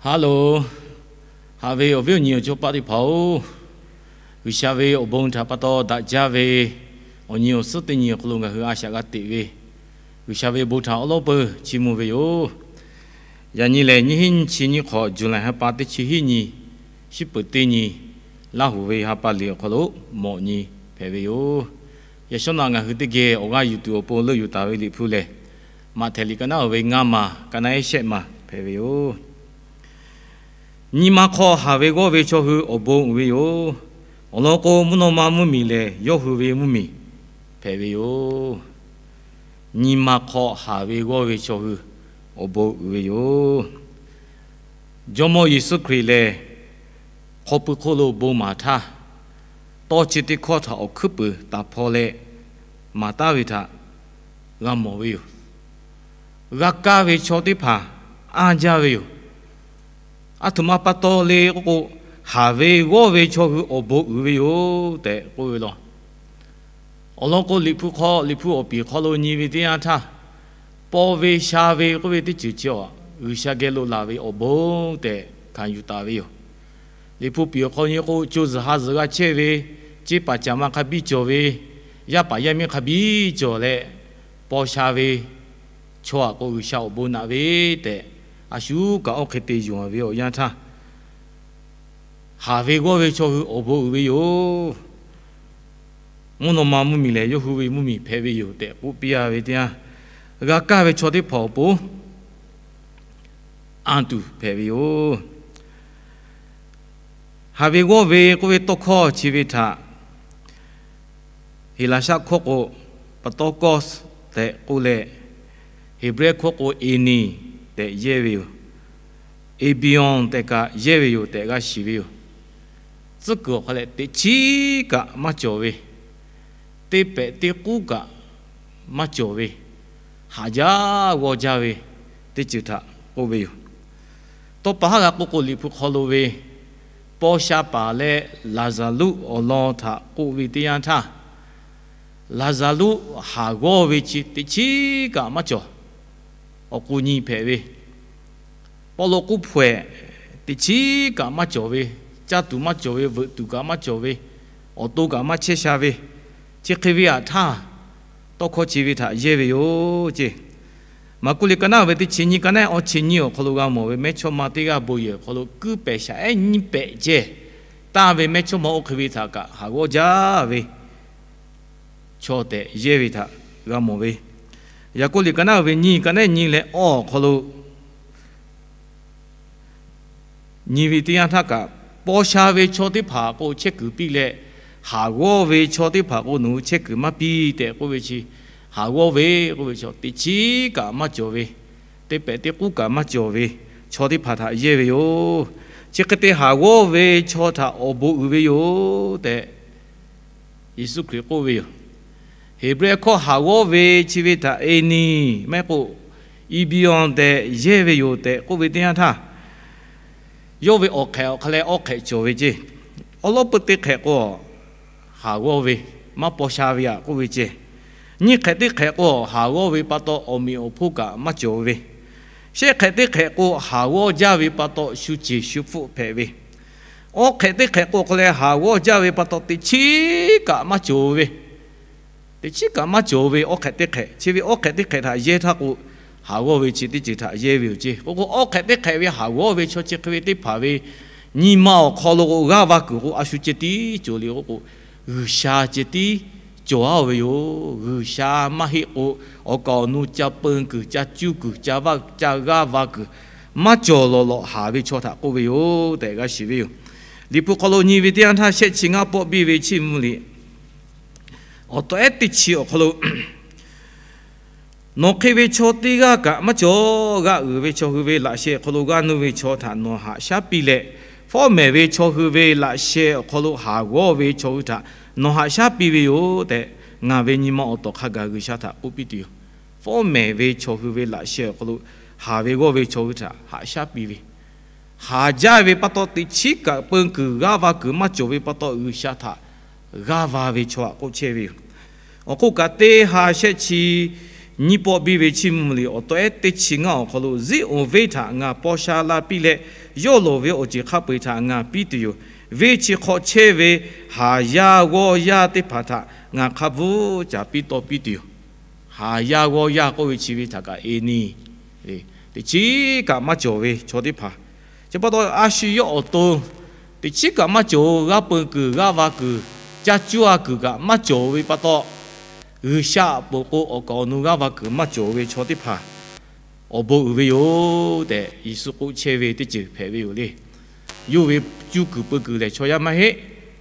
Hello, haꞈ ve awˬ viˉ awˬ nyi awˬ cawˇ paˆ teˇ hpaˍ-oˬ, G'uiˬsha ve awˬ bon htaꞈ pa taw daꞈ jaˇ ve awˬ nyi awˬ suhˉ teˇ nyi awˬ hk'aw lo ngaˬ hui a shaꞈ g'a teꞈ ve, G'uiˬsha ve bon htaꞈ awˉ lawˉ peuˬ chiˇ mvuh ve yoˬ. Yaꞈ nyi lehˬ, nyiˇ hinˉ nyiˇ chi nyiˇ hk'awꞈ, July ha pa teˇ chi hiˉ nyi, shiˉ peuˍ teˇ nyi, Laˇ huˍ ve ha pa liꞈ awˬ hk'aw lo mawꞈ nyi hpehꞈ ve yoˬ. Yaꞈ shawˉ naꞈ ngaˬ hui teˇ geh awˬ g'aˇ yuˬ tuˬ awˬ pon leuˆ yuˬ taˍ ve Liꞈ hpu lehˬ, Maꞈhtehˍ liꞈ ka naˉ uiˍ ve ngaˇ maˬ, ka naˉ ehˉ shehˆ maˬ hpehꞈ ve yoˬ. Nyi ma hk'aw haˍ ve g'awˇ ve chaw hui awˬ bon uiˍ ve yoˬ. Awˬ lawn k'o, mvuhˇ naw ma mvuhˇmiˬ lehˬ yawˇ hui ve mvuhˇmiˬ hpehꞈ ve yoˬ. Nyi ma hk'aw haˍ ve g'awˇ ve chaw hui awˬ bon uiˍ ve yoˬ. Jawˇmawˇ Yeˍsuˆ Hkriꞈ lehˬ, hk'aw pui hk'oˆ lo bon maˍ htaˇ, tawˇ chi teˇ hkawˇ htaꞈ awˬ hkuiˉ puiˍ taˍ hpaw leh maˍ taˍ ve htaꞈ g'a mawˬ ve yoˬ. G'a kaˇ ve chaw teˇ hpaˍ anˇ jaˇ ve yoˬ. Aˬ htoꞈ ma pa taw le k'oˆ k'o, haˍ ve g'awˇ ve chaw hui awˬ bon uiˍ ve yoˬ tehꞈ k'oˆ ve law. Awˬ lawn k'o, Liꞈ hpu hk'aw, Liꞈ hpu awˬ piˍ hk'aw lo nyi ve teˇ yanˇ htaˇ, paw ve sha ve k'oˆ ve teˇ ceuˬ chi awˬ, G'uiˬsha geh lo laˬ ve awˬ bon tehꞈ hkanˍ yuˬ taˍ ve yoˬ. Liꞈ hpu piˍ awˬ hk'aw nyi k'o, co zuhˬ ha zuhˬ g'a chehˇ ve, ceˇ paˍ caˍ ma hk'a biˇ cawˬ ve, yaˇ paˍ yaˇ miˇ hk'a biˇ cawˬ leh, paw sha ve chaw aꞈ k'o G'uiˬsha awˬ bon naꞈ ve tehꞈ, a shu kaꞈ oˇ hk'e te yonˍ ve awˬ yanˇ htaˇ, haˍ ve g'awˇ ve chaw hui awˬ bon uiˍ ve yoˬ. Mvuhˇ naw ma mvuhˇmiˬ lehˬ yawˇ hui ve mvuhˇmiˬ hpehꞈ ve yoˬ tehꞈ k'oˆ piˇ a ve teˇ yanˇ, g'a kaˇ ve chaw teˇ hpaˍ awˬ pon anˇ tuˬ hpehꞈ ve yoˬ. Haˍ ve g'awˇ ve k'oˆ ve tawˇ hkawˇ chi ve htaꞈ Heˍlaˍsaˆ hkawˇ k'o, pa tawˇ kawˇ tehꞈ k'oˆ leh, Heˍbrehˇ hkawˇ k'o, eˍniˍ tehꞈ yehˇ ve yoˬ. Eˍbiˍonˍ tehꞈ kaꞈ yehˇ ve yoˬ tehꞈ g'a shiˍ ve yoˬ. Tcuhˉ kuiˬ awˬ hk'aw leh teꞈ chiˉ kaꞈ maˇ cawˬ ve, teˇ pehꞈ teˇ k'uˉ kaꞈ maˇ cawˬ ve, haˍ jaˇ g'awˇ jaˇ ve teˇ ceuˬ htaꞈ k'oˆ ve yoˬ. Tawˇ pa haˉ g'a k'oˆ k'o, Liꞈ hpu hk'aw lo ve paw sha paˍ leh Laˍzaˍruˆ awˬ lawn htaꞈ k'oˆ ve teˇ yanˇ htaˇ, Laˍzaˍruˆ haˍ g'awˇ ve chi teꞈ chiˉ kaꞈ maˇ cawˬ. Awˬ k'u nyi hpehꞈ ve, pawˆ lo k'uˉ hpawehꞈ teꞈ chiˉ kaꞈ maˇ cawˬ ve, caˇ tuˬ maˇ cawˬ ve, veuꞈ tuˬ kaꞈ maˇ cawˬ ve, awˬ to kaꞈ maˇ chehˇ sha ve, chi hk'e ve aꞈ htaˇ, tawˇ hkawˇ chi ve htaꞈ yehˇ ve yoˬ ceˇ. Maˍkuˆ liꞈ ka naˉ uiˍ ve teˇ chi nyi, ka naˉ awˇ chi nyi awˬ hk'aw lo g'a mawˬ ve, mehˇchawˇma teˇ g'aˇ bon yehˬ awˬ hk'aw lo kuiˉ pehˍ shaˍ ehˉ nyiˇ pehꞈ ceh taˇ ve mehˇchawˇma oˇ hk'e ve htaꞈ kaꞈ haˍ g'awˇ jaˇ ve chaw tehꞈ yehˇ ve htaꞈ g'a mawˬ ve, Yaˍkoˆ liꞈ ka naˉ uiˍ ve nyi, ka naˉ nyi leh awˇ awˬ hk'aw lo nyi ve teˇ yanˇ htaˇ kaꞈ, paw sha ve chaw teˇ hpaˍ k'o chehˇ kuiˬ piˇ leh, haˍ g'awˇ ve chaw teˇ hpaˍ k'o nawˬ hui chehˇ kuiˬ maˇ piˇ tehꞈ k'oˆ ve chi, haˍ g'awˇ ve k'oˆ ve chaw teꞈ chiˉ kaꞈ maˇ cawˬ ve, teˇ pehꞈ teˇ k'uˉ kaꞈ maˇ cawˬ ve chaw teˇ hpaˍ htaꞈ yehˇ ve yoˬ. Chi hk'e te haˍ g'awˇ ve chaw htaꞈ awˬ bon uiˍ ve yoˬ tehꞈ Yeˍsuˆ Hkriꞈ k'oˆ ve yoˬ. Heˍbrehˇ hkawˇ haˍ g'awˇ ve chi ve htaꞈ eˍniˍ maˇ heˆ k'o, Eˍbiˍonˍ tehꞈ yehˇ ve yoˬ tehꞈ k'oˆ ve teˇ yanˇ htaˇ, yawˇ ve awˬ hk'ehꞈ awˬ hk'a leh awˇ hk'ehꞈ cawˬ ve ceˇ. Awˉ lawˉ peuˇ teˇ hk'ehꞈ k'o, haˍ g'awˇ ve, maˇ paw sha ve aꞈ k'oˆ ve ceˇ. Nyiˇ hk'ehꞈ teˇ hk'ehꞈ k'o, haˍ g'awˇ ve pa taw awˬ meꞈ awˬ hponˇ kaꞈ maˇ cawˬ ve, shehˆ hk'ehꞈ teˇ hk'ehꞈ k'o, haˍ g'awˇ jaˇ ve pa taw shu ceˬ shu hpfuhˆ hpehꞈ ve, awˇ hk'ehꞈ teˇ hk'ehꞈ k'o hk'a leh haˍ g'awˇ jaˇ ve pa taw teꞈ chiˉ kaꞈ maˇ cawˬ ve, teꞈ chiˉ kaꞈ maˇ cawˬ ve awˇ hk'ehꞈ teˇ hk'ehꞈ. Chi ve awˇ hk'ehꞈ teˇ hk'ehꞈ htaꞈ yehˇ htaˇ k'o, haˍ g'awˇ ve chi teˇ ceuˬ htaꞈ yehˇ ve yoˬ ceˇ. K'o k'o, awˇ hk'ehꞈ teˇ hk'ehꞈ ve haˍ g'awˇ ve chaw chi hk'e ve teˇ hpaˍ ve nyi ma awˬ hk'aw lo k'o, g'aˇ va kuiˬ k'o, a shu ceh tiˉ cawˬ le k'o k'o, G'uiˬsha ceh tiˉ cawˬ a ve yoˬ. G'uiˬsha maˇ heˆ k'o, awˬ kaˍ awˬ nu ca peu kuiˬ, ca cuˇ kuiˬ, ca vaˇ ca g'aˇ va kuiˬ maˇ cawˬ lawˬ lawꞈ haˍ ve chaw htaꞈ k'oˆ ve yoˬ tehꞈ g'a shiˍ ve yoˬ. Liꞈ hpu hk'aw lo nyi ve teˇ yanˇ htaˇ, shehˆ chi ngaˇ pawˆ biˇ ve Chiˇ mvuh liꞈ awˬ taw ehˉ teˇ chi awˬ hk'aw lo, nawˬ hk'e ve chaw teˇ g'aˇ kaꞈ maˇ cawˬ. G'aˇ uiˍ ve chaw hui ve laꞈ sheh awˬ hk'aw lo g'aˇ nuˇ ve chaw htaꞈ nawˬ haꞈ shaˉ piˇ leh, fawˉ mehˍ ve chaw hui ve laꞈ sheh awˬ hk'aw lo haˍ g'awˇ ve chaw hui htaꞈ nawˬ haꞈ shaˉ piˇ ve yoˬ tehꞈ, ngaˬ ve nyi ma awˬ tawˍ hk'a gaˬ G'uiˬsha htaꞈ k'oˆ piˇ tuˬ yoˬ. Fawˉ mehˍ ve chaw hui ve laꞈ sheh awˬ hk'aw lo haˍ ve g'awˇ ve chaw hui htaꞈ haꞈ shaˉ piˇ ve, haˍ jaˇ ve pa taw teꞈ chiˉ kaꞈ peu kuiˬ g'aˇ va kuiˬ maˇ cawˬ ve pa taw, G'uiˬsha htaꞈ g'aˇ va ve chaw aꞈ k'oˆ chehˇ ve yoˬ. Awˬ hk'oˆ kaꞈ, teˇ ha shehˆ chi nyiˇ pawˆ biˇ ve Chiˇ mvuh liꞈ awˬ taw ehˉ teˇ chi ngaˇ awˬ hk'aw lo, Ziˉonˍ venˇ htaꞈ ngaˬ paw sha la piˇ leh, Yawˇ lawˬ ve awˬ ceuˬ hk'a peu-eˬ htaꞈ ngaˬ piˇ tuˬ yoˬ. Venˇ chi hk'aw chehˇ ve haˍ yaˇ g'awˇ yaˇ teˇ hpaˍ htaꞈ ngaˬ hk'a bvuhˇ caˍ piˇ tawˇ piˇ tuˬ yoˬ. Haˍ yaˇ g'awˇ yaˇ k'oˆ ve chi ve htaꞈ kaꞈ e ni, teꞈ chiˉ kaꞈ maˇ cawˬ ve chaw teˇ hpaˍ, chi pa taw a shu yawˇ awˬ to teꞈ chiˉ kaꞈ maˇ cawˬ-oˬ. G'aˇ peu kuiˬ g'aˇ va kuiˬ caˇ cuˇ a kuiˬ kaꞈ maˇ cawˬ ve pa taw, G'uiˬsha aꞈ poˍ k'o awˬ kaˍ awˬ nu g'aˇ va kuiˬ maˇ cawˬ ve chaw teˇ hpaˍ awˬ bon uiˍ ve yoˬ tehꞈ Yeˍsuˆ k'oˆ chehˇ ve teˇ ceuˬ hpehꞈ ve yoˬ le. Yawˇ ve cuˇ kuiˬ peu kuiˬ lehˬ chaw yaˇ maˇ heˆ,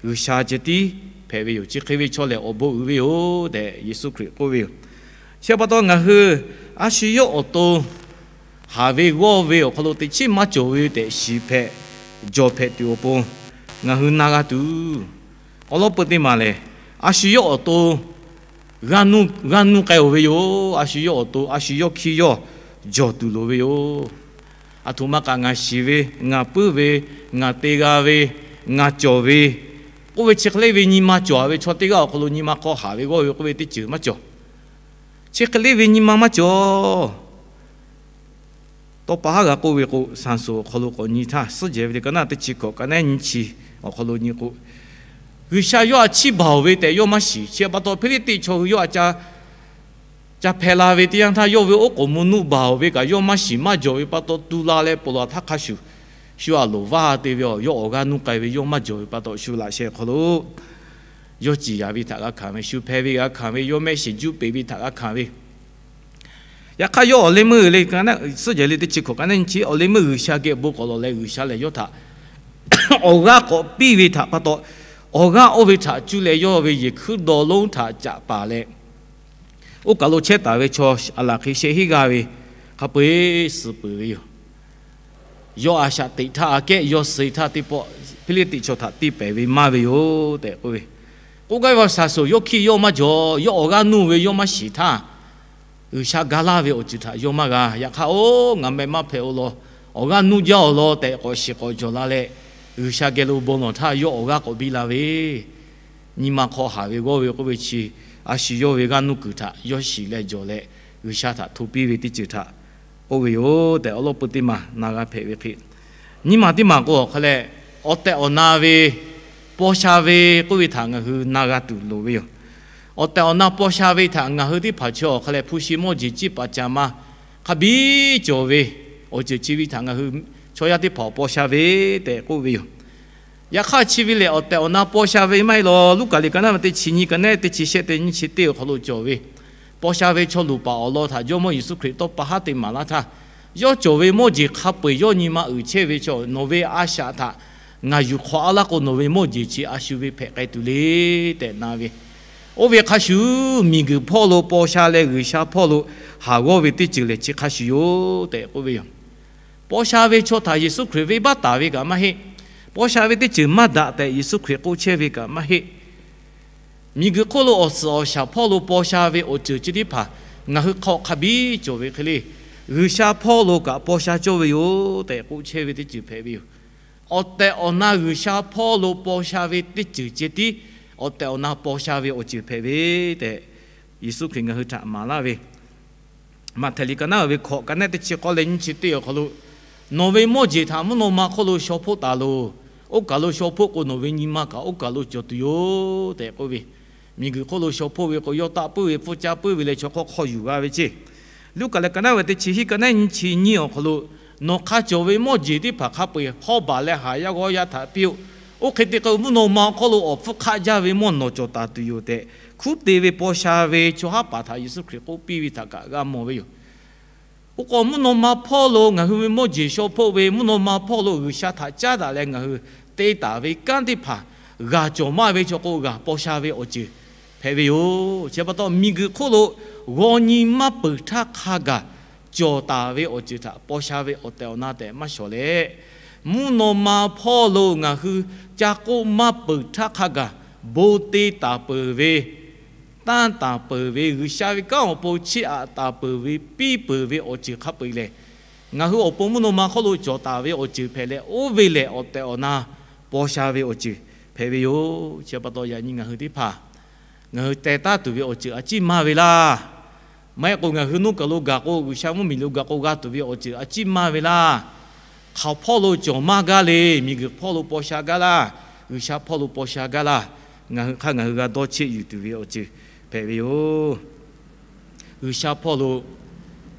G'uiˬsha ceh tiˉ hpehꞈ ve yoˬ. Chi hk'e ve chaw lehˬ awˬ bon uiˍ ve yoˬ tehꞈ Yeˍsuˆ Hkriꞈ k'oˆ ve yoˬ. Chi pa taw ngaˬ hui a shu yawˇ awˬ to haˍ ve g'awˇ ve awˬ hk'aw lo teꞈ chiˉ maˇ cawˬ ve tehꞈ shiˍ hpehꞈ, jawˬ hpehꞈ tuˬ awˬ pon ngaˬ hui na g'a tuˬ, awˬ lawn peu teˇ maˬ lehˬ, a shu yawˇ awˬ to g'aˇ nuˇ k'ai-oˬ ve yoˬ. A shu yawˇ awˬ to, a shu yawˇ hkiˇ yawˇ jawˬ tuˬ loˍ ve yoˬ. Aˬ htoꞈ ma kaꞈ ngaˬ shiˍ ve, ngaˬ puiˉ ve, ngaˬ te g'a ve, ngaˬ cawˬ ve k'oˆ ve chi hk'e le ve nyi ma cawˬ ve chaw teˇ g'aˇ awˬ hk'aw lo nyi ma hk'aw haˍ ve g'awˇ ve k'oˆ ve teˇ ceuˬ maˇ cawˬ. Chi hk'e le ve nyi ma maˇ cawˬ. Tawˇ pa haˉ g'a k'oˆ ve k'o, Saˍsonˍ awˬ hk'aw lo k'awꞈ nyi htaˇ, suhˉ jehˬ ve le ka naˆ teˇ chi hkawꞈ ka naˆ nyiˇ chi awˬ hk'aw lo nyi k'o, G'uiˬsha yawˇ a chiˇ baˬ-oˬ ve tehꞈ yawˇ maˇ shiˍ. Chi pa taw Hpiˇliˇtiˆ chaw hui yawˇ a ca ca hpeh la ve teˇ yanˇ htaˇ, yawˇ ve oˉ k'oˍ mvuh nuˆ baˬ-oˬ ve kaꞈ yawˇ maˇ shiˍ maˇ jawˬ ve pa taw, tu la leh ponˬ laˬ htaˇ hk'a shuˍ shu aˬ loˍ vaˇ te ve, yawˇ awˬ g'aˇ nuˇ k'ai ve yawˇ maˇ jawˬ ve pa taw, shu laꞈ sheh hk'aw lo yawˇ ciˍ yanˍ ve htaꞈ g'a hkanˍ ve, shu hpeh ve g'a hkanˍ ve, yawˇ mehˆ shiˍ juˆ peˬ ve htaꞈ g'a hkanˍ ve. Yaꞈ hk'aˇ yawˇ awˬ leh meuˇ le, suhˉ jehˬ le teˇ chi hkawꞈ ka naˆ nyiˇ chi, awˬ leh meuˇ G'uiˬsha geh bon k'awꞈ lawˬ leh G'uiˬsha lehˬ yawˇ htaꞈ awˬ g'aˇ k'awꞈ piˇ ve htaꞈ pa taw, awˬ g'aˇ oˇ ve htaꞈ cuˇ leh yawˇ ve yehˬ hkuiˉ dawˇ lonˉ htaꞈ caꞈ paˍ leh, oˇ kaˬ lo chehˇ taˍ ve chaw aˬ laˬ hk'e shehˆ hinˉ g'aˇ ve hk'a peu-eˬ suh peuˬ ve yoˬ. Yawˇ a shaꞈ teꞈ htaˇ aꞈ kehˉ yawˇ suh-e htaˇ teˇ pawˆ Hpiˇliˇtiˆ chaw htaꞈ tiˇ pehˍ ve maˇ ve yoˬ tehꞈ k'oˆ ve. K'oˆ gaˇ ve Saˍsonˍ yawˇ hkiˇ yawˇ maˇ jawˬ, yawˇ awˬ g'aˇ nuˇ ve yawˇ maˇ shiˍ htaˇ, G'uiˬsha ga laˇ ve awˬ ceuˬ htaꞈ yawˇ maˇ g'a. Yaꞈ hk'aˇ, oˇ ngaˬ meh maˇ hpehꞈ-oˬ law, awˬ g'aˇ nuˇ jaˇ-oˬ law tehꞈ k'awꞈ shiˍ k'awꞈ jawˬ la leh, G'uiˬsha geh lo bon lawˬ htaˇ yawˇ awˬ g'aˇ k'awꞈ biˇ la ve nyi ma hk'aw haˍ ve g'awˇ ve k'oˆ ve chi, a shu yawˇ ve g'aˇ nuˇ kuiˬ htaꞈ yawˇ shiˍ leh jawˬ leh, G'uiˬsha htaꞈ hto piˇ ve teˇ ceuˬ htaꞈ k'oˆ ve yoˬ tehꞈ awˬ lawn peu teˇ maˬ na g'a hpehꞈ ve hk'e, nyiˇ maˬ teˇ maˬ k'o awˬ hk'a leh, awˬ tehˬ awˬ na ve paw sha ve k'oˆ ve htaꞈ ngaˬ hui na g'a tuˬ loˍ ve yoˬ. Awˬ tehˬ awˬ na paw sha ve htaꞈ ngaˬ hui teˇ hpaˍ chi awˬ hk'a leh hpu shi mawˇ jeˬ ciˇ paˍ caˍ ma hk'a biˇ cawˬ ve awˬ ceuˬ chi ve htaꞈ ngaˬ hui chaw yaˇ teˇ hpaˍ paw sha ve tehꞈ k'oˆ ve yoˬ. Yaꞈ hk'aˇ chi ve lehˬ, awˬ tehˬ awˬ na paw sha ve maˇ heˆ law. Luˉkaꞈ liꞈ ka naˆ ve teˇ chi nyiˇ ka naˆ teˇ chi shehˆ teˇ nyiˇ chi teˇ awˬ hk'aw lo cawˬ ve, paw sha ve chaw luˬ paˍ awˬ lawn htaꞈ Jawˇmawˇ Yeˍsuˆ Hkriꞈ tawˇ pa haˉ te maˍ laˇ htaˇ, yawˇ cawˬ ve mawˇ jeˬ hk'a peu-eˬ yawˇ nyi ma uiˍ chehˇ ve chaw, nawˬ ve a shaꞈ htaꞈ ngaˬ yuˬ hk'awꞈ a laˇ k'o, nawˬ ve mawˇ jeˬ chi a shu ve hpehꞈ k'ai tuˬ le tehꞈ na ve. Oˇ ve hk'a shuˍ, miˬguiˬ hpawˇ lo paw sha leh G'uiˬsha hpawˇ lo haˍ g'awˇ ve teˇ ceuˬ lehˬ chi hk'a shuˍ yoˬ tehꞈ k'oˆ ve yoˬ. Paw sha ve chaw htaꞈ Yeˍsuˆ Hkriꞈ venˇbaˆ taˍ ve kaꞈ maˇ heˆ. Paw sha ve teˇ ceuˬ maˇ daꞈ tehꞈ Yeˍsuˆ Hkriꞈ k'oˆ chehˇ ve kaꞈ maˇ heˆ. Miˬguiˬ hk'oˆ lo awˬ suhˍ awˬ shaˍ hpawˇ lo paw sha ve awˬ ceuˬ chi teˇ hpaˍ ngaˬ hui hk'aw hk'a biˇ cawˬ ve hk'e le, G'uiˬsha hpawˇ lo kaꞈ paw sha cawˇ ve yoˬ tehꞈ k'oˆ chehˇ ve teˇ ceuˬ hpehꞈ ve yoˬ. Awˬ tehˬ awˬ na G'uiˬsha hpawˇ lo paw sha ve teˇ ceuˬ ceh tiˉ awˬ tehˬ awˬ na paw sha ve awˬ ceuˬ hpehꞈ ve tehꞈ, Yeˍsuˆ Hkriꞈ ngaˬ hui htaꞈ maˍ laˇ ve Maꞈhtehˍ liꞈ ka naˆ ve hkawꞈ ka naˆ teˇ chi k'awˇ leh nyiˇ chi teˇ awˬ hk'aw lo, nawˬ ve mawˇ jeˬ htaꞈ mvuhˇ naw ma hk'oˆ lo shaw hpoˆ taˍ loˬ. Oˇ kaˬ lo shaw hpoˆ k'o, nawˬ ve nyi ma kaꞈ oˇ kaˬ lo cawˬ tuˬ yoˬ tehꞈ k'oˆ ve. Miˬguiˬ hk'oˆ lo shaw hpoˆ ve k'o, yawˇ taˆ puiˉ ve, pfuhˇ caˇ puiˉ ve leh chaw hk'awˇ hk'aw yuˬ g'a ve ceˇ. Luˉkaꞈ leh ka naˆ ve teˇ chi hiˉ ka naˆ nyiˇ chi nyiˇ awˬ hk'aw lo, nawˬ hk'a cawˬ ve mawˇ jeˬ teˇ hpaˍ hk'a peu-eˬ hawˉ baˬ leh haˍ yaˇ g'awˇ yaˇ htaꞈ piˇ-oˆ. Oˇ hk'e te k'o, mvuhˇ naw ma awˬ hk'oˆ lo awˬ hpfuhˇ hk'aˆ jaˇ ve mawˇ nawˬ cawˬ taˍ tuˬ yoˬ tehꞈ, hkunˉ te ve paw sha ve chaw haˉ paˍ htaꞈ Yeˍsuˆ Hkriꞈ k'oˆ piˇ ve htaꞈ kaꞈ g'a mawˬ ve yoˬ. Oˇ k'o, mvuhˇ naw ma hpawˇ lo ngaˬ hui ve mawˇ jeˬ shaw hpoˆ ve, mvuhˇ naw ma hpawˇ lo G'uiˬsha htaꞈ caˉ daꞈ leh ngaˬ hui te taˍ ve kanˉ teˇ hpaˍ g'a cawˬ maˇ ve chaw k'o, g'a paw sha ve awˬ ceuˬ hpehꞈ ve yoˬ. Chi pa taw, miˬguiˬ hk'oˆ lo g'aw nyi maˇ peuˬ htaˇ hk'a gaˬ cawˬ taˍ ve awˬ ceuˬ htaꞈ paw sha ve awˬ tehˬ awˬ na tehꞈ maˇ shawˍ leh, mvuhˇ naw ma hpawˇ lo ngaˬ hui ca k'oˆ maˇ peuˬ htaˇ hk'a gaˬ bon te taˍ peuˬ ve, tanˇ taˍ peuˬ ve, G'uiˬsha ve kanˉ awˬ pon chiˇ aꞈ taˍ peuˬ ve, piˇ peuˬ ve awˬ ceuˬ hk'a peu-eˬ lehˬ, ngaˬ hui awˬ pon mvuhˇ naw ma hk'oˆ lo cawˬ taˍ ve awˬ ceuˬ hpehꞈ leh, oˇ ve lehˬ awˬ tehˬ awˬ na paw sha ve awˬ ceuˬ hpehꞈ ve yoˬ. Chi pa taw, yaꞈ nyi ngaˬ hui teˇ hpaˍ ngaˬ hui teh taˉ tuˬ ve awˬ ceuˬ a ciˉ maˇ ve laˇ. Maˇ heˆ k'o, ngaˬ hui nuˇ kaˬ lo gaˬ k'o, G'uiˬsha mvuhˇmiˬ lo gaˬ k'o, g'a tuˬ ve awˬ ceuˬ a ciˉ maˇ ve laˇ. Hk'aˬ hpawˇ lo cawˬ maˇ gaˇ le. Miˬguiˬ hpawˇ lo paw sha gaˇ laˇ. G'uiˬsha hpawˇ lo paw sha gaˇ laˇ. Ngaˬ hui hk'aˇ ngaˬ hui g'a dawˇ cheˆ yuˬ tuˬ ve awˬ ceuˬ hpehꞈ ve yoˬ. G'uiˬsha hpawˇ lo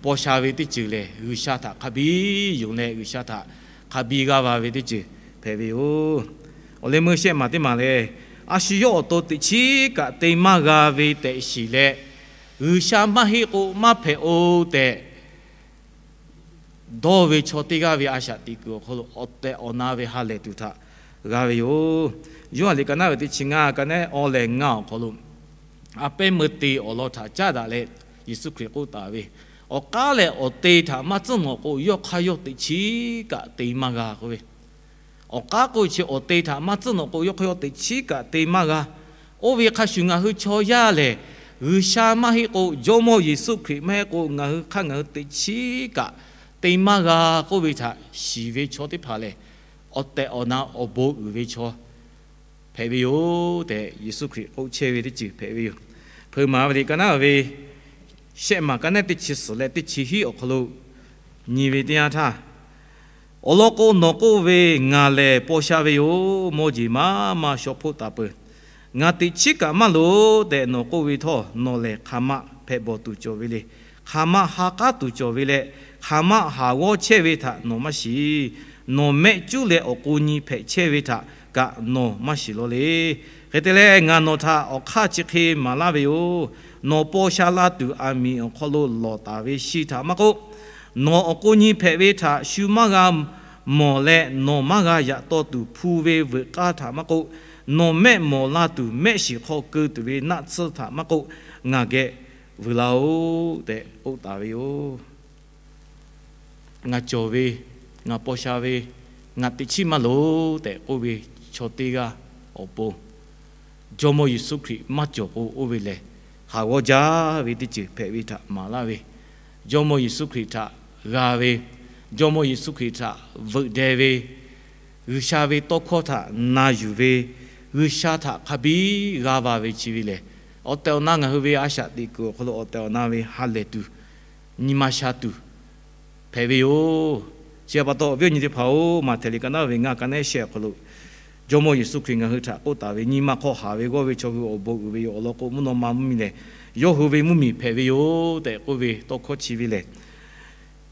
paw sha ve teˇ ceuˬ lehˬ, G'uiˬsha htaꞈ hk'a biˇ yonˍ leh G'uiˬsha htaꞈ hk'a biˇ g'aˇ va ve teˇ ceuˬ hpehꞈ ve yoˬ. Awˬ leh meuˇ shehˆ maˬ teˇ maˬ lehˬ, a shu yawˇ awˬ to teꞈ chiˉ kaꞈ te maˇ g'a ve tehꞈ shiˍ leh, G'uiˬsha maˇ heˆ k'o maˇ hpehꞈ-oˬ tehꞈ dawˇ ve chaw teˇ g'aˇ ve a shaꞈ teꞈ kuiˬ awˬ hk'aw lo awˬ tehˬ awˬ na ve ha lehˬ tuˬ htaꞈ g'a ve yoˬ. Yoˇhanˬ liꞈ ka naˉ ve teˇ chi ngaˇ, ka naˉ awˇ leh ngaˇ awˬ hk'aw lo, a pehˉ meuˇ te awˬ lawn htaꞈ caˉ daꞈ leh, Yeˍsuˆ Hkriꞈ k'oˆ taˍ ve, Awˬ k'aˉ leh awˬ te htaꞈ maˇ tcuhˉ nawꞈ k'o, yawˇ hk'aˇ yawˇ teꞈ chiˉ kaꞈ te maˇ g'a k'oˆ ve. Awˬ k'aˉ k'oˆ ve chi awˬ te htaꞈ maˇ tcuhˉ nawꞈ k'o, yawˇ hk'aˇ yawˇ teꞈ chiˉ kaꞈ te maˇ g'a. Oˇ ve hk'a shuˍ ngaˬ hui chaw yaˇ lehˬ, G'uiˬsha maˇ heˆ k'o, Jawˇmawˇ Yeˍsuˆ Hkriꞈ maˇ heˆ k'o, ngaˬ hui hk'aˇ ngaˬ hui teꞈ chiˉ kaꞈ te maˇ g'a k'oˆ ve htaꞈ shiˍ ve chaw teˇ hpaˍ lehˬ, awˬ tehˬ awˬ na awˬ bon uiˍ ve chaw hpehꞈ ve yoˬ tehꞈ, Yeˍsuˆ Hkriꞈ k'oˆ chehˇ ve teˇ ceuˬ hpehꞈ ve yoˬ. Hpeuꞈ maˍ ve liꞈ ka naˉ ve shehˆ maˬ ka naˉ teˇ chi suhˍ leh teˇ chi hiˉ awˬ hk'aw lo nyi ve teˇ yanˇ htaˇ, Awˬ lawn k'o, nawˬ k'oˆ ve, Ngaˬ lehˬ paw sha ve yoˬ. Mawˇ jeˬ maˇ maˇ shaw hpoˆ taˍ peuˬ. Ngaˬ teꞈ chiˉ kaꞈ maˇ loˍ tehꞈ nawˬ k'oˆ ve htawˇ, nawˬ lehˬ hk'aˬ ma hpehꞈ bawˬ tuˬ cawˬ ve le. Hk'aˬ ma ha k'aˉ tuˬ cawˬ ve leh, hk'aˬ ma haˍ g'awˇ chehˇ ve htaꞈ nawˬ maˇ shiˍ. Nawˬ mehˆ cuˉ leh awˬ k'o nyi hpehꞈ chehˇ ve htaꞈ kaꞈ nawˬ maˇ shiˍ law le. Hk'e te leh, ngaˬ nawˬ htaꞈ awˬ hk'aˇ chi hk'e maˍ laˇ ve yoˬ. Nawˬ paw sha la tuˬ aˬ miˍ awˬ hk'aw lo lawˬ taˍ ve shi htaꞈ maˇ k'oˆ, nawˬ awˬ k'o nyi hpehꞈ ve htaꞈ shu maˇ g'a mawˬ leh nawˬ maˇ g'a yaꞈ taw tuˬ hpu ve veuꞈ k'aˇ htaꞈ maˇ k'oˆ, nawˬ mehˆ mawˬ la tuˬ mehˆ shiˍ hk'aw keu tuˬ ve naˆ tsuhˇ htaꞈ maˇ k'oˆ, ngaˬ geh vuiˬ la-oˬ tehꞈ k'oˆ taˍ ve yoˬ. Ngaˬ cawˬ ve, ngaˬ paw sha ve, ngaˬ teꞈ chiˉ maˇ loˍ tehꞈ k'oˆ ve chaw teˇ g'aˇ awˬ pon, Jawˇmawˇ Yeˍsuˆ Hkriꞈ maˇ cawˬ k'o, oˇ ve lehˬ haˍ g'awˇ jaˇ ve teˇ ceuˬ hpehꞈ ve htaꞈ maˍ laˇ ve, Jawˇmawˇ Yeˍsuˆ Hkriꞈ htaꞈ g'a ve, Jawˇmawˇ Yeˍsuˆ Hkriꞈ htaꞈ veuꞈ deh ve, G'uiˬsha ve tawˇ hkawˇ htaꞈ na yuˬ ve, G'uiˬsha htaꞈ hk'a biˇ g'a va ve chi ve lehˬ, awˬ tehˬ awˬ na ngaˬ hui ve a shaꞈ teꞈ kuiˬ awˬ hk'aw lo awˬ tehˬ awˬ na ve ha lehˬ tuˬ, nyi ma sha tuˬ hpehꞈ ve yoˬ. Chi pa taw, awˬ viˉ awˬ nyi teˇ hpaˍ-oˬ, Maꞈhtehˍ liꞈ ka naˉ ve ngaˇ, ka naˉ shehˆ awˬ hk'aw lo, Jawˇmawˇ Yeˍsuˆ Hkriꞈ ngaˬ hui htaꞈ k'oˆ taˍ ve, nyi ma hk'aw haˍ ve g'awˇ ve chaw hui awˬ bon uiˍ ve yoˬ. Awˬ lawn k'o, mvuhˇ naw ma mvuhˇmiˬ lehˬ, yawˇ hui ve mvuhˇmiˬ hpehꞈ ve yoˬ tehꞈ k'oˆ ve tawˇ hkawˇ chi ve lehˬ,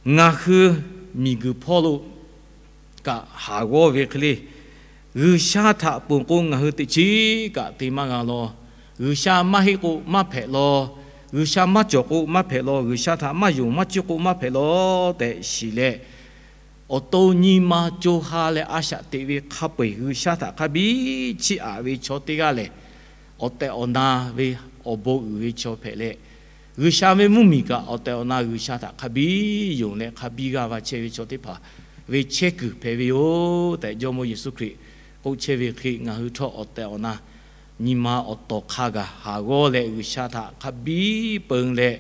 ngaˬ hui miˬguiˬ hpawˇ lo kaꞈ haˍ g'awˇ ve hk'e le, G'uiˬsha htaꞈ ponˬ k'o, ngaˬ hui teꞈ chiˉ kaꞈ te maˇ g'a law. G'uiˬsha maˇ heˆ k'o maˇ hpehꞈ law. G'uiˬsha maˇ cawˬ k'o maˇ hpehꞈ law. G'uiˬsha htaꞈ maˇ yonˍ maˇ cuˇ k'o maˇ hpehꞈ law tehꞈ shiˍ leh, awˬ to nyi ma co ha leh a shaꞈ teꞈ ve hk'a peu-eˬ G'uiˬsha htaꞈ hk'a biˇ chiˇ aꞈ ve chaw teˇ g'aˇ lehˬ, awˬ tehˬ awˬ na ve awˬ bon uiˍ ve chaw hpehꞈ leh, G'uiˬsha ve mvuhˇmiˬ kaꞈ awˬ tehˬ awˬ na G'uiˬsha htaꞈ hk'a biˇ yonˍ leh hk'a biˇ g'a va chehˇ ve chaw teˇ hpaˍ ve chehˇ kuiˬ hpehꞈ ve yoˬ tehꞈ, Jawˇmawˇ Yeˍsuˆ Hkriꞈ k'oˆ chehˇ ve hk'e, ngaˬ hui htawˇ awˬ tehˬ awˬ na nyi ma awˬ tawˍ hk'a gaˬ haˍ g'awˇ leh G'uiˬsha htaꞈ hk'a biˇ peun leh,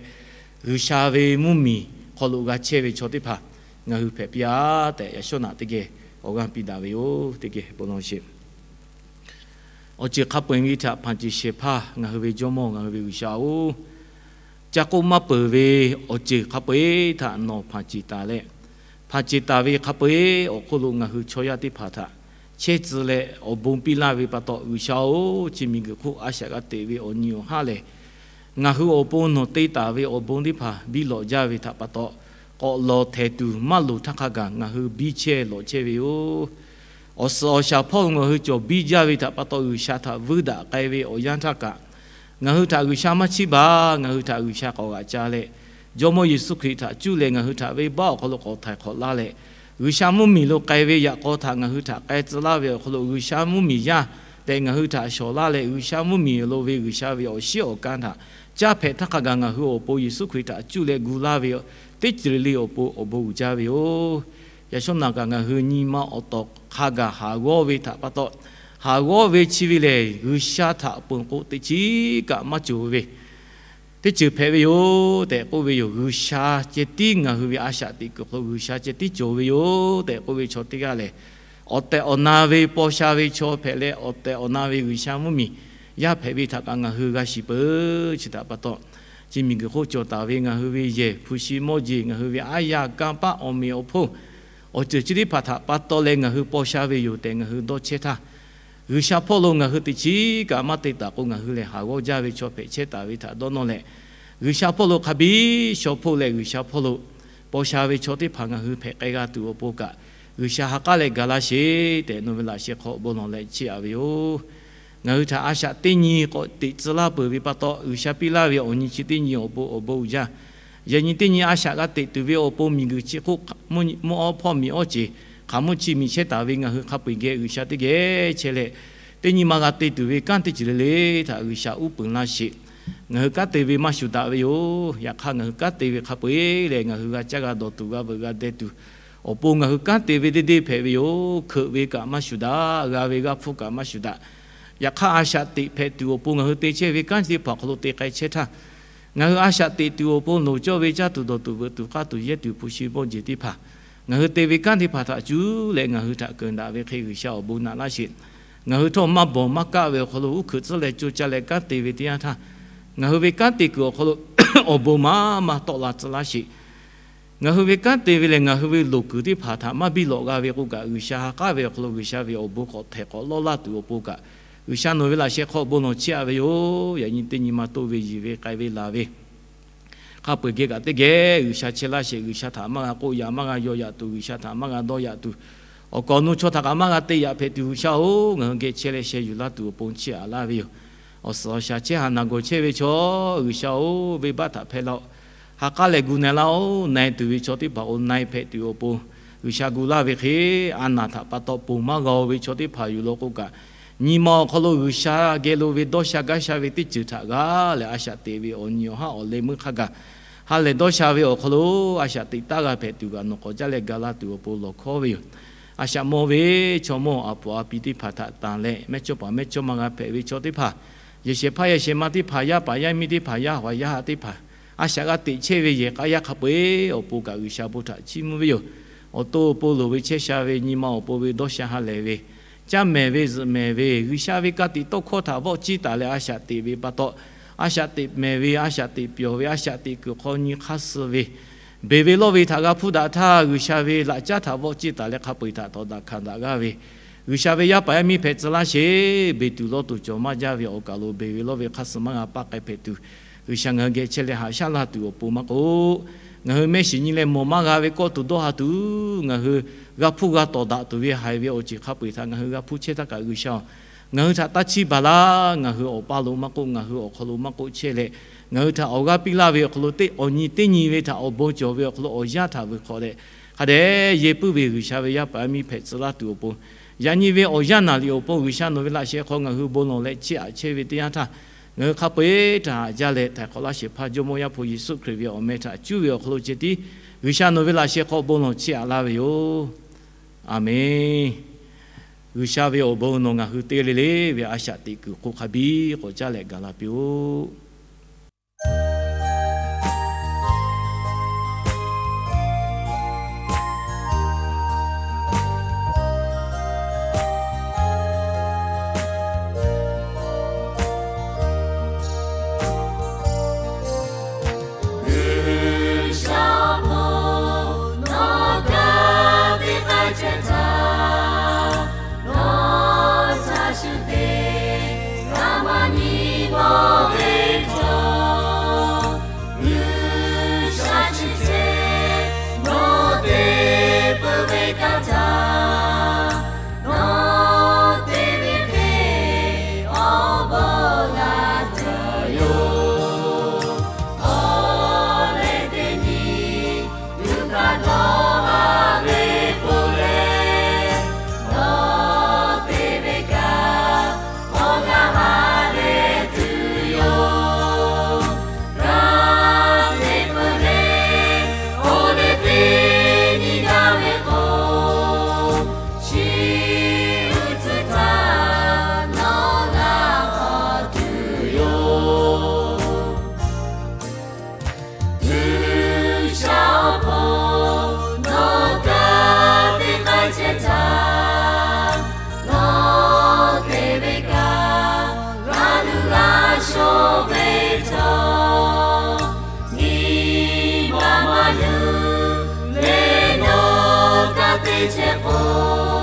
G'uiˬsha ve mvuhˇmiˬ hk'aw lo g'a chehˇ ve chaw teˇ hpaˍ ngaˬ hui hpehꞈ piˇ-a tehꞈ, yaꞈ shawˉ naꞈ teˇ geh awˬ g'aˇ piˇ daꞈ ve yoˬ. Teˇ geh bon law sheˍ. Awˬ ceuˬ hk'a peu-eˬ ve htaꞈ hpanˍ ceˬ shehˍ hpaˇ ngaˬ hui ve Jawˇmawˇ, ngaˬ hui ve G'uiˬsha-oˬ, ca k'oˆ maˇ peuˬ ve awˬ ceuˬ hk'a peu-eˬ htaꞈ nawˬ hpanˍ ceˬ taˍ leh, hpanˍ ceˬ taˍ ve hk'a peu-eˬ awˬ hk'oˆ lo ngaˬ hui chaw yaˇ teˇ hpaˍ htaꞈ chehˇ tcuh leh awˬ bon piˇ laˇ ve pa taw, G'uiˬsha-oˬ, chi miˬguiˬ hk'oˆ a shaꞈ g'a teꞈ ve awˬ nyi awˬ haˉ lehˬ, ngaˬ hui awˬ pon nawˬ te taˍ ve awˬ bon teˇ hpaˍ biˇ lawꞈ jaˇ ve htaꞈ pa taw, k'awꞈ lawˬ htehˍ tuˬ maˇ loˍ htaˇ hk'a gaˬ ngaˬ hui biˇ chehˇ lawꞈ chehˇ ve yoˬ. Awˬ suhˍ awˬ shaˍ hpawˇ lo ngaˬ hui cawˬ biˇ jaˇ ve htaꞈ pa taw, G'uiˬsha htaꞈ vuiˇ daꞈ k'ai ve awˬ yanˇ htaˇ kaꞈ, ngaˬ hui htaꞈ G'uiˬsha maˇ chiˇ baˬ. Ngaˬ hui htaꞈ G'uiˬsha k'awꞈ g'aꞈ ca leh, Jawˇmawˇ Yeˍsuˆ Hkriꞈ htaꞈ cuˇ leh ngaˬ hui htaꞈ venˇbaˆ awˬ hk'aw lo k'awꞈ htaiˍ hk'awꞈ laˇ leh, G'uiˬsha mvuhˇmiˬ lo k'ai ve yaꞈ k'aw htaꞈ ngaˬ hui htaꞈ k'ai tcuh laˇ ve awˬ hk'aw lo, G'uiˬsha mvuhˇmiˬ yaˇ tehꞈ ngaˬ hui htaꞈ shawˍ laˇ leh, G'uiˬsha mvuhˇmiˬ lo ve G'uiˬsha ve awˬ shiˉ awˬ kan htaꞈ caˇ hpehꞈ htaˇ hk'a gaˬ ngaˬ hui awˬ pon Yeˍsuˆ Hkriꞈ htaꞈ cuˇ leh gu laˇ ve teˇ ceuˬ le le awˬ pon awˬ bon uiˍ jaˇ ve yoˬ. Yaꞈ shawˉ naꞈ kaꞈ ngaˬ hui nyi ma awˬ tawˍ hk'a gaˬ haˍ g'awˇ ve htaꞈ pa taw, haˍ g'awˇ ve chi ve lehˬ, G'uiˬsha htaꞈ ponˬ k'o teꞈ chiˉ kaꞈ maˇ cawˬ ve teˇ ceuˬ hpehꞈ ve yoˬ tehꞈ k'oˆ ve yoˬ. G'uiˬsha ceh tiˉ ngaˬ hui ve a shaꞈ teꞈ kuiˬ hk'aw lo G'uiˬsha ceh tiˉ cawˬ ve yoˬ tehꞈ k'oˆ ve chaw teˇ g'aˇ lehˬ, awˬ tehˬ awˬ na ve paw sha ve chaw hpehꞈ leh, awˬ tehˬ awˬ na ve G'uiˬsha mvuhˇmiˬ yaˇ hpehꞈ ve htaꞈ kaꞈ ngaˬ hui g'a shiˍ peuˬ. Chi htaꞈ pa taw, chi miˬguiˬ hk'oˆ cawˬ taˍ ve ngaˬ hui ve yehˬ hpu shi mawˇ jeˬ, ngaˬ hui ve aˉ yaˇ kanˇ paˆ awˬ meꞈ awˬ hponˇ, Awˬ ceuˬ chi teˇ hpaˍ htaꞈ pa taw leh ngaˬ hui paw sha ve yoˬ tehꞈ ngaˬ hui dawˇ chehˇ htaˇ, G'uiˬsha hpawˇ lo ngaˬ hui teꞈ chiˉ kaꞈ maˇ te taˍ k'o, ngaˬ hui lehˬ haˍ g'awˇ jaˇ ve chaw hpehꞈ chehˇ taˍ ve htaꞈ dawˇ nawˇ leh, G'uiˬsha hpawˇ lo hk'a biˇ shaw hpoˆ leh G'uiˬsha hpawˇ lo paw sha ve chaw teˇ hpaˍ ngaˬ hui hpehꞈ k'ai g'a tuˬ awˬ pon kaꞈ, G'uiˬsha ha k'aˉ leh gaˬ laˇ sheˍ tehꞈ nawˬ ve laꞈ sheh hk'aw bon lawˬ leh chiˇ aꞈ ve yoˬ. Ngaˬ hui htaꞈ a shaꞈ teˇ nyi k'awꞈ teꞈ tcuh laˇ peuˬ ve pa taw, G'uiˬsha piˇ laˇ ve awˬ nyi chi teˇ nyi awˬ pon awˬ bon uiˍ jaˇ. Yaꞈ nyi teˇ nyi a shaꞈ g'a teꞈ tuˬ ve awˬ pon miˬguiˬ chi hk'oˆ mvuhˇ awˇ hpawˇ miˬ awˇ ceˬ hk'aˬ mvuhˇ chi miˬ chehˇ taˍ ve ngaˬ hui hk'a peu-eˬ geh G'uiˬsha teˇ geh chehˇ leh, teˇ nyi ma g'a te tuˬ ve kanˉ teˇ ceuˬ le le htaꞈ G'uiˬsha uˉ peunˍ laˇ sheˍ. Ngaˬ hui kanˉ te ve maˇ shuˍ daꞈ ve yoˬ. Yaꞈ hk'aˇ, ngaˬ hui kanˉ te ve hk'a peu-eˬ lehˬ, ngaˬ hui g'a caˇ g'a dawˬ tuˬ g'a veuꞈ g'a deh tuˬ awˬ pon ngaˬ hui kanˉ te ve deˇ deˇ hpehꞈ ve yoˬ. Hkeuꞈ ve kaꞈ maˇ shuˍ daꞈ, g'a ve g'a hpfuhˇ kaꞈ maˇ shuˍ daꞈ. Yaꞈ hk'aˇ, a shaꞈ teꞈ hpehꞈ tuˬ awˬ pon ngaˬ hui te chehˇ ve kanˉ chi teˇ hpaˍ awˬ hk'aw lo te k'ai chehˇ htaˇ, ngaˬ hui a shaꞈ teꞈ tuˬ awˬ pon loˍ cawˇ ve caˇ tuˬ dawˬ tuˬ veuꞈ tuˬ k'aˇ tuˬ yehˇ tuˬ hpu shi bawˇ jeˬ teˇ hpaˍ, ngaˬ hui te ve kanˉ teˇ hpaˍ htaꞈ cuˉ leh ngaˬ hui htaꞈ keunˍ daꞈ ve hk'e G'uiˬsha awˬ bon naꞈ laˇ sheˍ. Ngaˬ hui htawˇ maˇ bawˬ maˇ kaˆ ve awˬ hk'aw lo uˉ hkeuꞈ tcuhˉ leh co caˇ leh kanˉ te ve teˇ yanˇ htaˇ, ngaˬ hui ve kanˉ te kuiˬ awˬ hk'aw lo awˬ bon maˇ maˇ tawˆ la tcuh laˇ sheˍ. Ngaˬ hui ve kanˉ te ve lehˬ, ngaˬ hui ve loˍ kuiˬ teˇ hpaˍ htaꞈ maˇ biˇ lawꞈ g'a ve k'o kaꞈ, G'uiˬsha ha k'aˉ ve awˬ hk'aw lo G'uiˬsha ve awˬ bon k'awꞈ htehꞈ k'awꞈ lawˇ laˇ tuˬ awˬ pon kaꞈ, G'uiˬsha nawˬ ve laꞈ sheh hk'aw bon lawˬ chiˇ aꞈ ve yoˬ. Yaꞈ nyi teˇ nyi ma toˆ ve yiˬ ve k'ai ve laˬ ve hk'a peu-eˬ geh kaꞈ teˇ geh G'uiˬsha chehˇ laˇ sheˍ. G'uiˬsha htaꞈ maˇ g'a k'oˆ yaꞈ maˇ g'a yaw yaꞈ tuˬ, G'uiˬsha htaꞈ maˇ g'a dawˇ yaꞈ tuˬ, awˬ kaˍ awˬ nu chaw htaꞈ kaꞈ maˇ g'a te yaꞈ hpehꞈ tuˬ, G'uiˬsha-oˬ, ngaˬ hui geh chehˇ leh sheh yuˬ laˇ tuˬ awˬ pon chiˇ aꞈ laˇ ve yoˬ. Awˬ suhˍ awˬ shaˍ chehˇ haˍ naˬ gawˬ chehˇ ve chaw, G'uiˬsha-oˬ, venˇbaˆ htaꞈ hpehˇ laˇ-oˆ. Ha k'aˉ leh gu na-e laˇ-oˆ. Na-e tuˬ ve chaw teˇ hpaˍ k'o na-e hpehꞈ tuˬ awˬ pon, G'uiˬsha gu laˇ ve hk'e, a naˬ htaꞈ pa taw ponˬ maˇ g'a-o ve chaw teˇ hpaˍ yuˬ law k'o kaꞈ, nyi ma awˬ hk'aw lo G'uiˬsha geh lo ve dawˇ sha gaˇ sha ve teˇ ceuˬ htaꞈ g'a leh a shaꞈ teꞈ ve awˬ nyi awˬ haˉ awˬ leh meuˇ hk'a gaˬ ha lehˬ dawˇ sha ve awˬ hk'aw lo a shaꞈ teꞈ taˉ g'a hpehꞈ tuˬ kaꞈ nawˬ k'awꞈ jaˇ leh ga laˇ tuˬ awˬ pon lawˬ hkawˉ ve yoˬ. A shaꞈ mawˇ ve chaw mawˇ a puˍ a pi teˇ hpaˍ htaꞈ tanˬ leh, mehˇchawˇpaˍ mehˇchawˇma g'a hpehꞈ ve chaw teˇ hpaˍ, yehˬ shehˍ hpaˇ yehˬ shehˍ ma teˇ hpaˍ, yaˇ paˍ yaˇ miˇ teˇ hpaˍ, yaˇ haˍ yaˇ haˆ teˇ hpaˍ, a shaꞈ g'a teꞈ chehˇ ve yehˬ k'a yaˇ hk'a peu-eˬ awˬ pon kaꞈ G'uiˬsha bon htaꞈ chiˇ mvuh ve yoˬ. Awˬ to awˬ pon loˍ ve chehˇ sha ve, nyi ma awˬ pon ve dawˇ sha ha lehˬ ve, caˇ mehˍ ve zuhꞈ mehˍ ve, G'uiˬsha ve ka tiꞈ tawˇ hkawˇ htaꞈ vawˆ ciˇ taˍ leh a shaꞈ teꞈ ve pa taw, a shaꞈ teꞈ mehˍ ve, a shaꞈ teꞈ pyawˬ ve, a shaꞈ teꞈ kuiˬ hk'aw nyi hk'aˇ suh ve, beˬ ve lawˇ ve htaꞈ g'a hpuˇ daꞈ htaˇ, G'uiˬsha ve laꞈ caˉ htaꞈ vawˆ ciˇ taˍ leh hk'a peu-eˬ htaꞈ tawˍ daꞈ hkanˍ daꞈ g'aˇ ve, G'uiˬsha ve yaˇ paˍ yaˇ miˇ hpehꞈ tcuh laˇ sheˍ. Beˬ tuˬ lawˇ tuˬ cawˬ maˇ jaˇ ve awˬ kaˬ lo beˬ ve lawˇ ve hk'aˇ suh maˇ g'a paˆ k'ai hpehꞈ tuˬ, G'uiˬsha ngaˬ hui geh chehˇ leh haꞈ shaˉ la tuˬ awˬ pon maˇ k'oˆ, ngaˬ hui mehˆ shiˍ nyi leh mawˬ maˇ g'a ve kawˇ tuˬ dawˇ ha tuˬ, ngaˬ hui g'a hpuˇ g'a tawˍ daꞈ tuˬ ve haiˬ ve awˬ ceuˬ hk'a peu-eˬ htaꞈ ngaˬ hui g'a hpuˇ chehˇ htaˇ kaꞈ G'uiˬsha-oˬ, ngaˬ hui htaꞈ taˇ chiˇ baˬ laˇ. Ngaˬ hui awˬ paˇ lo maˇ k'oˆ, ngaˬ hui awˬ hk'aw lo maˇ k'oˆ chehˇ leh, ngaˬ hui htaꞈ awˬ g'aˇ piˇ laˇ ve awˬ hk'aw lo teˇ awˬ nyi teˇ nyi ve htaꞈ awˬ bon cawˬ ve awˬ hk'aw lo awˬ yanˇ htaꞈ vuiˬ hk'awꞈ leh, hk'a dehꞈ yehˬ puiˉ ve G'uiˬsha ve yaˇ paˍ yaˇ miˇ hpehꞈ tcuh laˇ tuˬ awˬ pon, yaꞈ nyi ve awˬ yanˇ naˍ riˍ awˬ pon G'uiˬsha nawˬ ve laꞈ sheh hk'aw ngaˬ hui bon lawˬ leh chiˇ aꞈ chehˇ ve teˇ yanˇ htaˇ, ngaˬ hui hk'a peu-eˬ htaꞈ haꞈ jaˇ leh htaiˍ hk'awꞈ laˇ shehˍ hpaˇ Jawˇmawˇ Yaˇ hpu Yeˍsuˆ Hkriꞈ ve awˬ meh htaꞈ cuˉ ve awˬ hk'aw lo ceh tiˉ G'uiˬsha nawˬ ve laꞈ sheh hk'aw bon lawˬ chiˇ aꞈ laˇ ve yoˬ. Aˬmenˍ. G'uiˬsha ve awˬ bon nawˬ ngaˬ hui te le le ve a shaꞈ teꞈ kuiˬ hk'oˆ hk'a biˇ k'awꞈ caˇ leh gaˬ la piˇ-oˆ. G'uiˬsha-oˬ, nawˬ ga ve k'ai chehˇ htaˇ, nawˬ htaꞈ shu te g'a maˇ nyi mawˬ ve chehˇ k'o